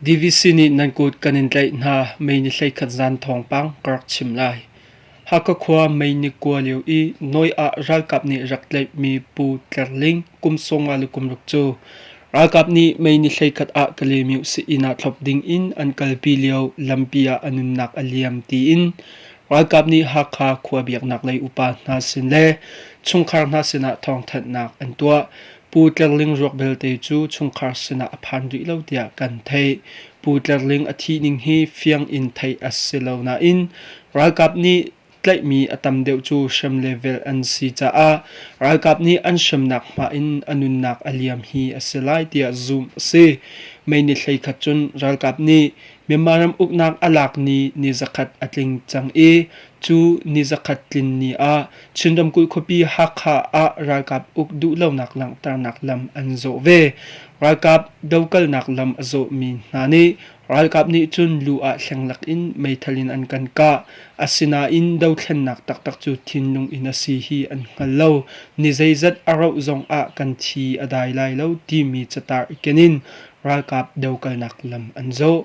DVC nih nan kut kan in tlaih hna. Mei ni 11 zan thawngpang ka rak chim lai. Hakha khua mei ni kua lio i Nawi ah ralkap nih rak tlaihmi Pu Tler Ling kum 56 cu ralkap nih mei ni 11 ah Kalaymyo sii-inn ah thlop ding in an kalpi lio lampi ah a nunnak a liam tiin ralkap nih Hakha khua biaknak lei upa hna sin le chungkhar hna sinah thawngthanhnak an tuah. Pu Tler Ling ruak belte cu chungkhar sinah a phan rih lo tiah kan theih. Pu Tler Ling a thih ning hi fiang in theih a si lo nain ralkap nih tlaihmi a tam deuh cu hrem le velh an si caah ralkap nih an hremnak hma in a nunnak a liam hi a si lai tiah zumh a si. Mei ni 11 cun ralkap nih Myanmar ram uknak a lak ni ni zakhat a tling cang i cu ni zakhat tlin ni ah Chin ramkulh khuapi Hakha ah ralkap uk duhlonak langhternak lam an zawh ve. Ralkap dokalnak lam a zawhmi hna nih ralkap nih cun lu ah hleng in meithal in an kan kah. Asinain dothlennak taktak cu thinlung in a si hi an hngal lo. Ni zeizat a rauh zong ah kan thi a dai lai lo timi catar i ken in ralkap dokalnak lam an zawh.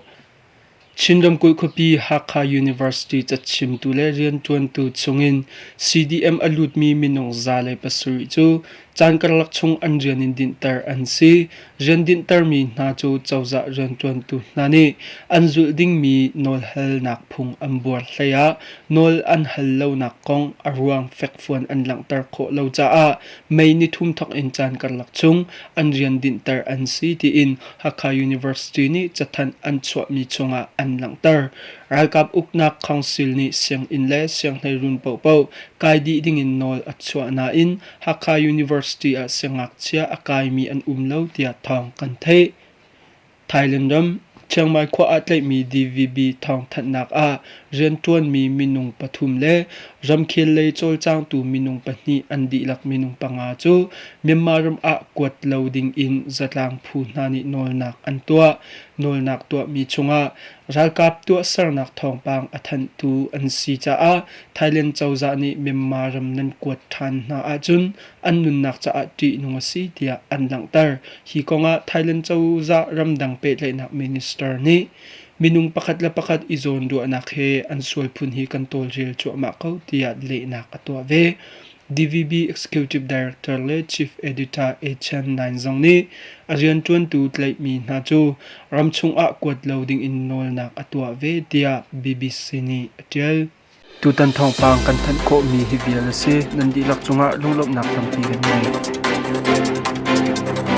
Chin ramkulh khuapi Hakha University cachimtu le rianṭuantu chungin CDM a lutmi minung 107 cu caan karlak chung an rian in dinhter an si. Rian dinhtermi hna cu cozah rianṭuantu hna nih an zulh dingmi nawlhalnak phung an buar hlei ah nawl an hal lonak kong a ruang fekfuan an langhter khawh lo caah May nithum thawk in caan karlak chung an rian dinhter an si tiin Hakha University nih cathanh an chuahmi chungah an langhter. Ralkap uknak council nih sianginn le sianghleirun paohpaoh kai dih dingin nawl a chuah nain Hakha University ah siangngakchia a kaimi an um lo tiah thawng kan theih. Thailand ram, Chiang Mai khua ah tlaihmi DVB thawngthanhnak ah rianṭuanmi minung pathum le ramkhel lei cawlcangtu minung pahnih an dihlak minung panga cu Myanmar ram ah kuat lo dingin zatlang phu hna nih nawlnak an tuah. Nawlnak tuahmi chungah ralkap tuahsernak thawngpang a thanhtu an si caah Thailand cozah nih Myanmar ram nan kuat ṭhan hna ahcun an nunnak caah ṭihnung a si tiah an langhter. Hi kongah Thailand cozah ramdang pehtlaihnak minister nih minung pakhat le pakhat i zawnruahnak he an sual phun hi kan tawlrel cuahmah ko tiah lehnak a tuah ve. DVB Executive Director le Chief Editor Achan Nain zong nih a rianṭuantu tlaihmi hna cu ramchung ah kuat lo dingin nawlnak a tuah ve tiah BBC nih a ṭial. Tutan thawngpang kan thanh khawhmi hi vial a si. Nan dihlak cungah lunglawmhnak tampi kan ngei.